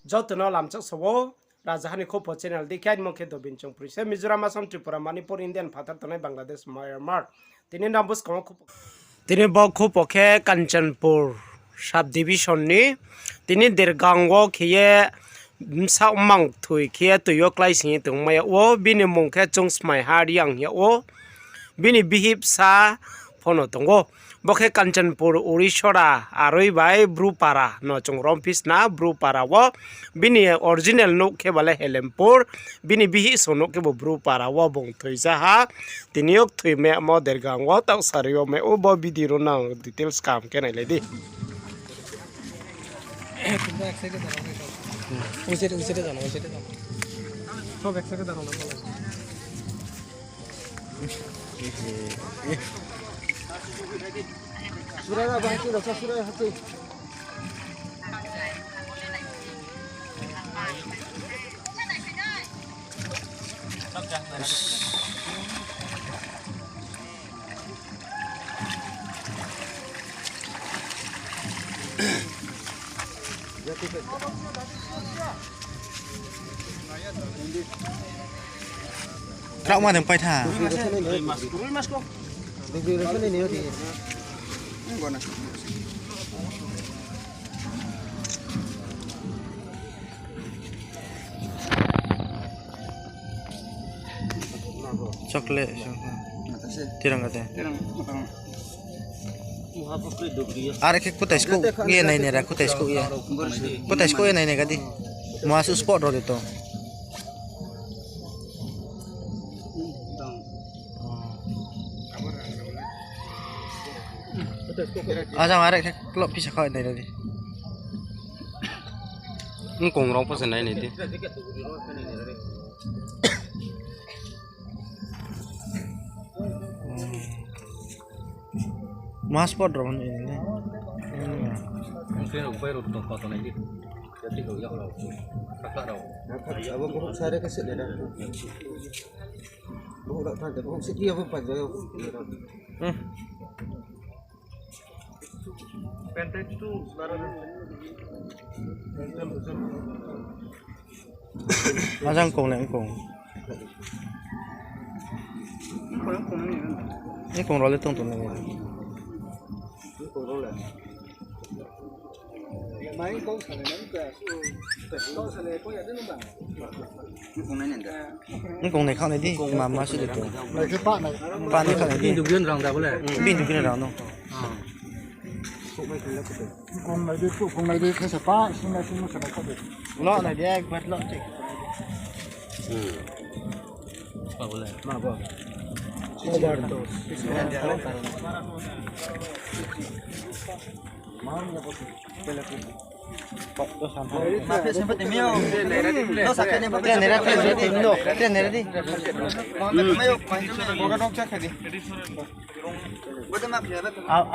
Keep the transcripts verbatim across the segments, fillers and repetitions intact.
Joto no lamchak sa ou, Rajaha ni Khupo channel dei khe, aini mung khe Dobin Chongprui se. Mizoram, Assam, Tripura, Manipur, India ni phathar tongnai Bangladesh, Myanmar. Tini nang buskang wo khupo. Tini bo khupo khe Kanchanpur sub division ni, tini Dergang wo khe ye bsa mang thoi khe ye tui yo klái sing ye tongmai yag ou, bini mung khe Chungsmaiha Reang hing yag ou, bini bihih bsa pho no tong ou. Bo khe Kanchanpur Urisora aroi bai Brupara no chung rom phi sna, Brupara wo bini original nouh khe bale Helempur, bini bihih song nouh khe bo Brupara wo bung thoi ja ha. Tini yo kthoi mai yagmo Dergang wo taoh sari yo mai ou, bo video ro nang details kaham khe nailai di. Kraoh ma deng paitha. Chocolate, tirang kate. Are khe kutai skouh ye nai nai ra, kutai skouh ye. Kutai skouh ye nai nai ga di. Muha su spot ro de to. Ajang are khe klop pisa kha nai ra di. Nkong rao pho se nai nai di. Muha spot ro hwn ini le. Mungkin rao bai rao tong kau tongnai di. Jati rao yak rao. Kakak rao. Abo buhuk sare khe se le da. Buhuk rao tang de, buhuk siti abo pai de. Ajang kong le kong. Ni kong rao le tong tong nai. Ni kong nai kha nai di, ma ma se de to. Pa nai kha nai di. Bini dugun rang da bo le. Bini dugun rang no. Kong nai di, kong nai di, khe se pa, sing nai, sing nai, sing nai kha di. Lo nai di, ekbar lo check. Overdose.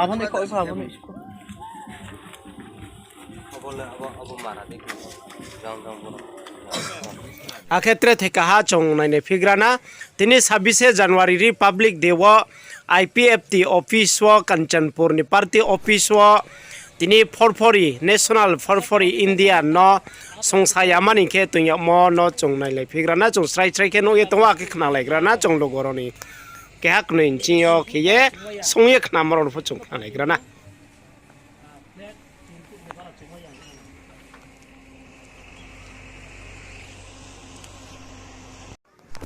Abo ni kok sa, abo ni. Akhe tre theka ha chung nainai phigra na. Tini sabise January Republic Day wo I P F T office wo, Kanchanpur ni party office wo, tini phorphori, National Phorphori India no songsa yamani khe tong yagmo no chung nailai phigra na, chung srai srai khe nuh ye tong ou, akhe khnalaigra na chung lugo rao ni keha knoi nching yo khe ye song ye khnamo rao no pho chung khnalaigra na.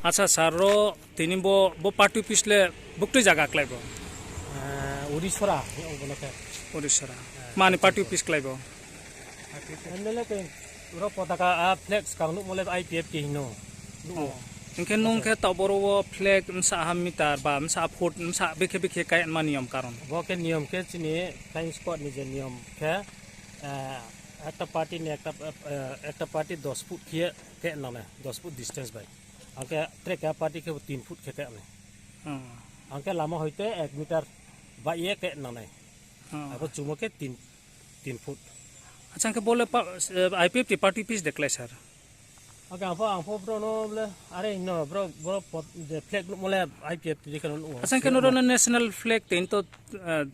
Acha sir, ro tini bo, bo party office le buktui zaga klái bo? Eh, Urisora, obo no khe. Urisora. Mani party office klái bo? Party office. Ro potaka, a, flag skang nuhmo le I P F T hino. Nuh ou. Hing khe nung khe taoh boro wo flag bsa ha meter ba bsa foot bsa bikhe bikhe kaima niyom karon? Bo khe niyom khe chini flying squad ni je niyom khe, eh, ekta party ni ekta, eh, ekta party dos foot khe ye kainang nai, dos foot distance bai. Ang khe tre keha party khe bo tin foot khe kainang nai. Ang khe lama hoite ek meter bai ye kainang nai. Abo chumo khe tin, tin foot. Acha, ang khe bo le pa-, eh, I P F T party office de klái sir? Ang khe ang pho, ang pho bro no le, are no, bro, bro pot-, je flag nuhmo le I P F T de khe no nuh ou. Acha, ang khe noro no national flag tini to, eh,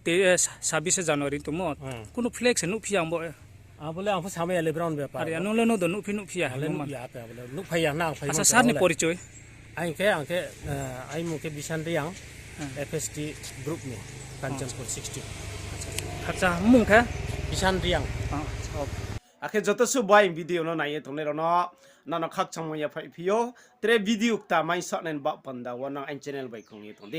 te, eh, sabise January tongmo. Kunu flag se nuhphi ang bo, eh. Abo le ang pho samai ya le brao ni bepar. Are, nung le no do nuhphi nuhphi ya? Ang le nuh ya, ape abo le nuhphai ya, nang phai. Acha, sir ni porichoi. Ang khe, ang khe, aini mung khe Bisan Reang, F S T group ni, Kanchanpur sixty. Acha, mung khe? Bisan Reang. Akhe joto suh bo aini video no nai ye tongnai rao no, nono khakchangmo ya phaiphi ou, tre video kta mai sahnai ni baoh panda wo nang aini channel bai kong ye tong di.